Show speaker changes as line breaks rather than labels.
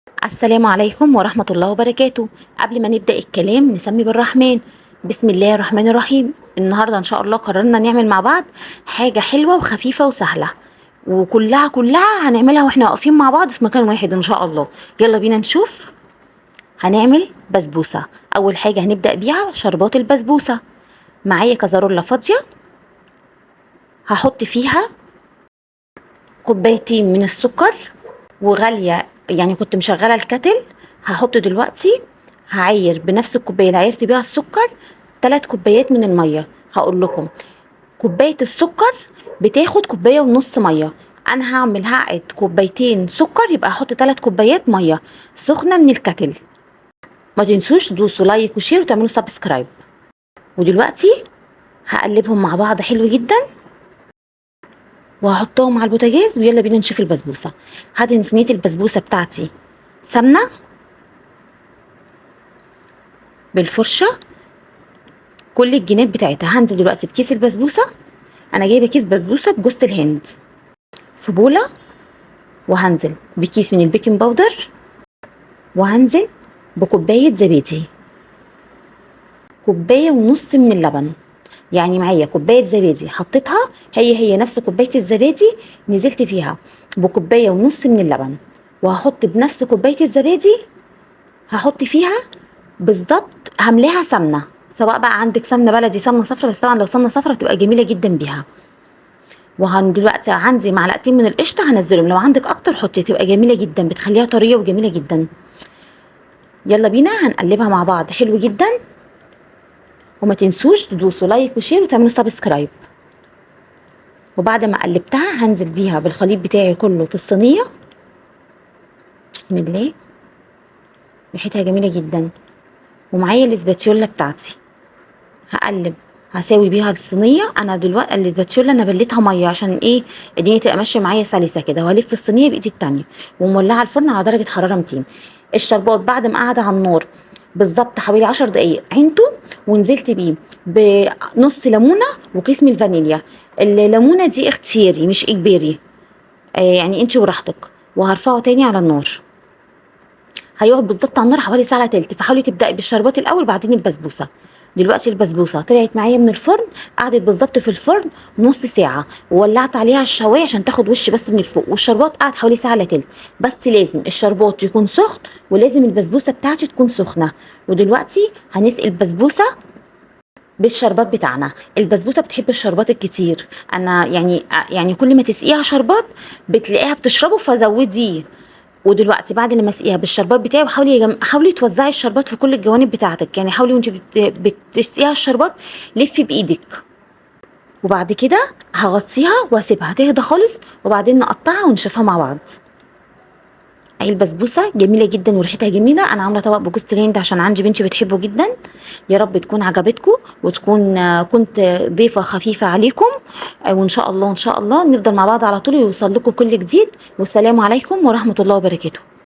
السلام عليكم ورحمة الله وبركاته. قبل ما نبدأ الكلام نسمي بالرحمن. بسم الله الرحمن الرحيم. النهاردة إن شاء الله قررنا نعمل مع بعض حاجة حلوة وخفيفة وسهلة، وكلها كلها هنعملها واحنا واقفين مع بعض في مكان واحد إن شاء الله. يلا بينا نشوف. هنعمل بسبوسة. أول حاجة هنبدأ بيها شربات البسبوسة. معايا كزرولة فاضية هحط فيها كوبايتين من السكر وغالية، يعني كنت مشغلة الكتل. هحط دلوقتي، هعاير بنفس الكوباية اللي عايرت بيها السكر 3 كوبايات من المية. هقول لكم كوباية السكر بتاخد كوباية ونص مية. انا هعقد كوبايتين سكر، يبقى هحط 3 كوبايات مية سخنة من الكتل. ما تنسوش تدوسوا like و share وتعملوا subscribe. ودلوقتي هقلبهم مع بعض حلو جدا وهحطهم على البوتاجاز، ويلا بينا نشوف البسبوسه. هدهن صينية البسبوسه بتاعتي سمنه بالفرشه كل الجناب بتاعتها. هنزل دلوقتي بكيس البسبوسه. انا جايبه كيس بسبوسه بجوز الهند في بوله، وهنزل بكيس من ال baking powder، وهنزل بكوبايه زبادي، كوباية ونص من اللبن. يعني معايا كوباية زبادي حطيتها هي نفس كوباية الزبادي، نزلت فيها بكوبايه ونص من اللبن، وهحط بنفس كوباية الزبادي هحط فيها بالظبط، هملاها سمنه، سواء بقى عندك سمنه بلدي سمنه صفرا، بس طبعا لو سمنه صفرا بتبقى جميلة جدا بيها. وهن دلوقتي عندي معلقتين من القشطه هنزلهم، لو عندك اكتر حطي، تبقى جميلة جدا، بتخليها طرية وجميلة جدا. يلا بينا هنقلبها مع بعض حلو جدا. وما تنسوش تدوسوا like و share وتعملوا subscribe. وبعد ما قلبتها هنزل بيها بالخليط بتاعي كله في الصينية. بسم الله، ريحتها جميلة جدا. ومعايا ال spatula بتاعتي هقلب، هساوي بيها الصينية. انا دلوقتي ال spatula انا بليتها مية عشان ايه؟ الدنيا تبقى ماشية معايا سلسه كده. وهلف الصينية بايدي التانية، ومولعه الفرن على درجه حرارة 200. الشربات بعد ما قعد على النار بالظبط حوالي 10 دقايق عينته، ونزلت بيه بنص ليمونه وكيس من الفانيليا. الليمونه دي اختياري مش اجباري، يعني انت وراحتك. وهرفعه تاني على النار، هيقعد بالظبط على النار حوالي ساعة تلت. فحاولي تبداي بالشربات الاول بعدين البسبوسه. دلوقتي البسبوسه طلعت معايا من الفرن، قعدت بالظبط في الفرن نص ساعة، وولعت عليها الشوايه عشان تاخد وش بس من الفوق. والشربات قعد حوالي ساعة الا تلت، بس لازم الشربات يكون سخن، ولازم البسبوسه بتاعتي تكون سخنة. ودلوقتي هنسقي البسبوسه بالشربات بتاعنا. البسبوسه بتحب الشربات الكتير، انا يعني كل ما تسقيها شربات بتلاقيها بتشربه، فزوديه. ودلوقتي بعد لما اسقيها بالشربات بتاعي، وحاولي حاولي توزعي الشربات في كل الجوانب بتاعتك، يعني حاولي وانت بتسقيها الشربات لفي بايدك. وبعد كده هغطيها واسيبها تهدى خالص، وبعدين نقطعها ونشوفها مع بعض. اهي البسبوسه جميلة جدا وريحتها جميلة. انا عامله طبق بجوز الهند عشان عندي بنتي بتحبه جدا. يا رب تكون عجبتكم وتكون كنت ضيفه خفيفة عليكم، وان شاء الله ان شاء الله نفضل مع بعض على طول ويوصل لكم كل جديد. والسلام عليكم ورحمة الله وبركاته.